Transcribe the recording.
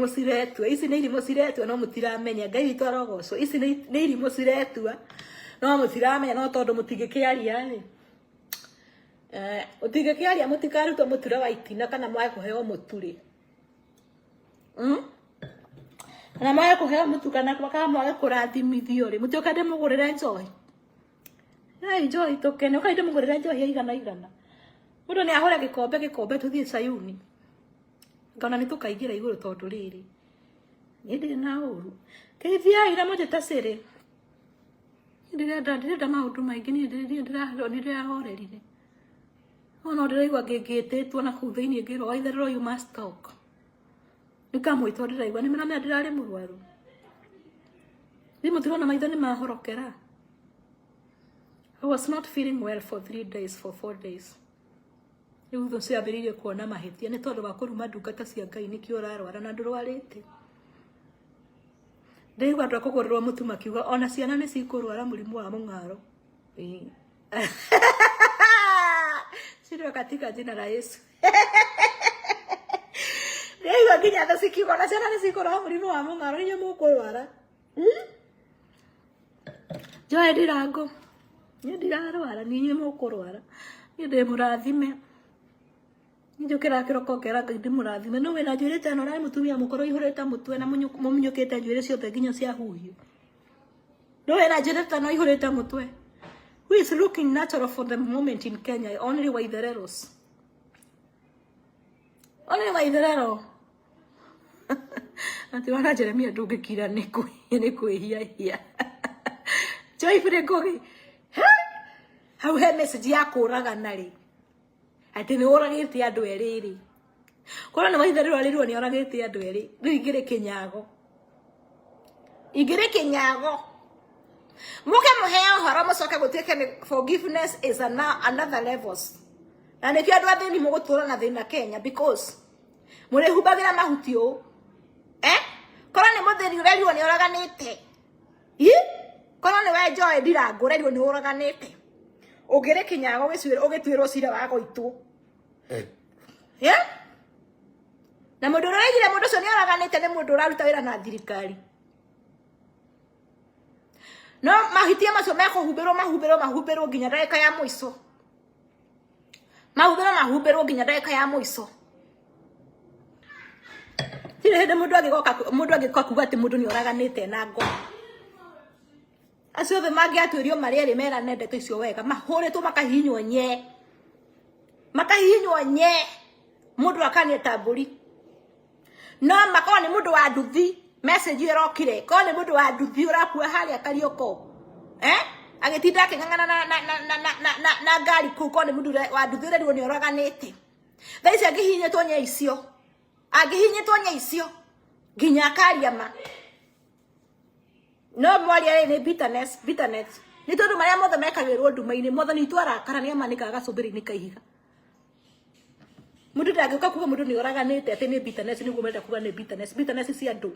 irimũ ciretua, ici nĩ irimũ ciretua no mũtiramenya. Ngai witũ arogocwo. Ici nĩ irimũ ciretua no mũtiramenya, no tondũ mũtingĩkĩaria rĩ, mũtingĩkĩaria mũtikarutwo mũture wa itina kana mwage kũheo mũtu rĩ. Kana mwage kũheo mũtu kana mwage kũrathimithio rĩ, mũtioka ndĩmũgũrĩre njohi. Ai njohi tũkene, ũkai ndĩmũgũrĩre njohi ya igana igana. Mũndũ nĩ ahũre gĩkombe gĩkombe tũthiĩ Sayuni. Ngona nĩ tũkaingĩra igũrũ tondũ rĩrĩ, niĩ ndirĩ na ũru. Teithiai na mũnjĩte cĩrĩ. Ndirenda ndirenda maũndũ maingĩ niĩ niĩ ndĩrahorerire. No no ndĩraigua ngĩngĩtĩtwo na kũu thĩinĩ ngĩrwo Waitherero you must talk. Nĩ kamwĩto ndĩraigua nĩ mũramenya ndĩrarĩ mũrwaru. Niĩ mũtirona maitho nĩ mahorokera. I was not feeling well for 3 days, for 4 days. Rĩu thũ ciambĩrĩirie kuona mahĩtia nĩ tondũ wa kũruma ndungata cia Ngai nĩkĩo ũrarwara na ndũrwarĩte. Ndĩraigua andũ a kũgũrĩrwo mũtu makiuga ona ciana nĩ cikũrwara mũrimũ wa mũng'aro. Ĩĩ. Shindwa katika jina la Yesu. Ndĩraigua nginya thũ cikiuga ona ciana nĩ cikũrwara mũrimũ wa mũng'aro inyuĩ mũkũrwara. Njoe ndirango. Niĩ ndirarwara nĩ inyuĩ mũkũrwara. Niĩ ndĩ mũrathime. Niĩ njũkĩraga kĩroko ngera Ngai ndĩmũrathime. No wĩna njuĩrĩ ta ĩno ũrarĩ mũtumia mũkũrũ ũihũrĩte mũtwe na mũmunyũkĩte njuĩrĩ ciothe nginya ciahuhio. No wĩna njuĩrĩ ta ĩno ũihũrĩte mũtwe. Who is looking natural for the moment in Kenya? Only Waithereros. Only Waitherero. Ati wana Jeremia ndũngĩkira nĩ kwĩhia hia. Joy Ngugi. Hau he message ya kũragana rĩ. Atĩ nĩ ũragĩte andũ erĩ rĩ. Korwo nĩ Waitherero arĩrwo nĩ oragĩte andũ erĩ. Rĩu ingĩrĩ kĩnyago. Ingĩrĩ kĩnyago. Mũke mũheo ũhoro mũcoke gũtuĩke nĩ forgiveness is another levels. Na nĩkĩo andũ athĩni mũgũtũra na thĩna Kenya because mũrĩhumbagĩra mahuti ũũ. Eh? Korwo nĩ mũthĩni ũrerirwo nĩ ũraganĩte. Ĩ? Korwo nĩ we Joy Ndirango ũrerirwo nĩ ũraganĩte. Ũngĩrĩ kĩnyago ũgĩtuĩrwo cira wa gũitwo. Eh? Na mũndũ ũrĩa ũraigire mũndũ ũcio nĩ oraganĩte nĩ mũndũ ũraruta wĩra na thirikari. No mahĩtia macio mekũhumbĩrwo mahumbĩrwo mahumbĩrwo nginya ndagĩka ya mũico. Mahumbĩrwo mahumbĩrwo nginya ndagĩka ya mũico. Tirĩ hĩndĩ mũndũ angĩgoka mũndũ angĩũka kuga atĩ mũndũ nĩ oraganĩte na ngoma. Acio othe mangĩatuĩrio marĩ erĩ merane ndeto icio wega mahũrĩtwo makahihinywo nye. Makahihinywo nye. Mũndũ akania ta mbũri. No makorwo nĩ mũndũ wa nduthi message ĩyo ĩrokire korwo nĩ mũndũ wa nduthi ũrakua harĩa Karioko. Eh? Agĩtinda akĩng'ang'ana na na na na na na na na ngari kũu korwo nĩ mũndũ wa nduthi ũrerirwo nĩ oraganĩte. Thaa ici angĩhihinyĩtwo nye icio. Angĩhihinyĩtwo nye icio nginya akaria ma. No mwaria rĩ nĩ bitterness, bitterness. Nĩ tondũ marĩa mothe mekagĩrwo nduma-inĩ mwathani witũ arakara nĩ amanĩkaga gacũmbĩrĩ-inĩ ka ihiga. Mũndũ ndangĩũka kuga mũndũ nĩ oraganĩte atĩ nĩ bitterness nĩguo marenda kuga nĩ bitterness. Bitterness cia andũ.